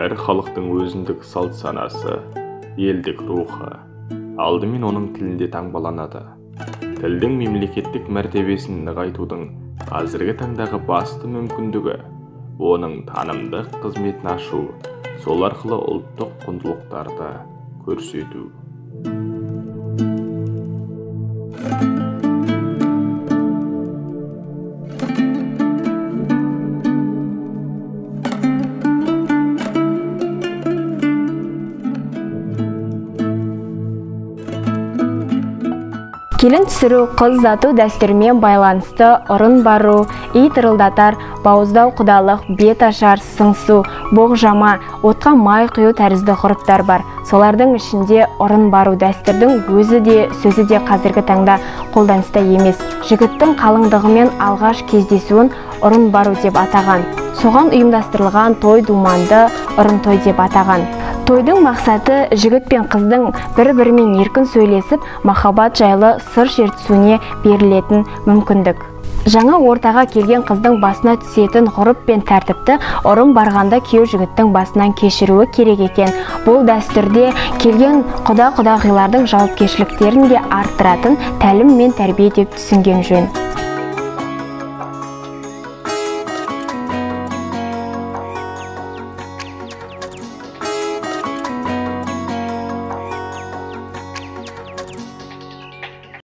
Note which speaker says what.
Speaker 1: Әр халықтың өзіндік салт санасы, елдік рухы алдымен оның тілінде таңбаланады. Тілдің мемлекеттік мәртебесін нығайтудың қазіргі таңдағы басты мүмкіндігі оның танымдық қызметін ашу, сол арқылы ұлттық құндылықтарды көрсету.
Speaker 2: Келін түсіру, қыз ұзату дәстүрімен байланысты ұрын бару, ит ырылдатар, бауыздау құдалық, бет ашар, сыңсу, боқжама, отқа май құю тәрізді ғұрыптар бар. Солардың ішінде ұрын бару дәстүрдің өзі де, сөзі де қазіргі таңда қолданыста емес. Жігіттің қалыңдығымен алғаш кездесуін ұрын бару деп атаған. Соған ұйымдастырылған той думанды ұрын той деп атаған. Тойдың мақсаты жігіт пен қыздың бір-бірімен еркін сөйлесіп, махаббат жайлы сыр шертісуіне берілетін мүмкіндік. Жаңа ортаға келген қыздың басына түсетін ғұрып пен тәртіпті ұрын барғанда күйеу жігіттің басынан кешіруі керек екен. Бұл дәстүрде келген құда-құдағилардың жауапкершіліктерін де арттыратын тәлім мен тәрбие деп түсінген жөн.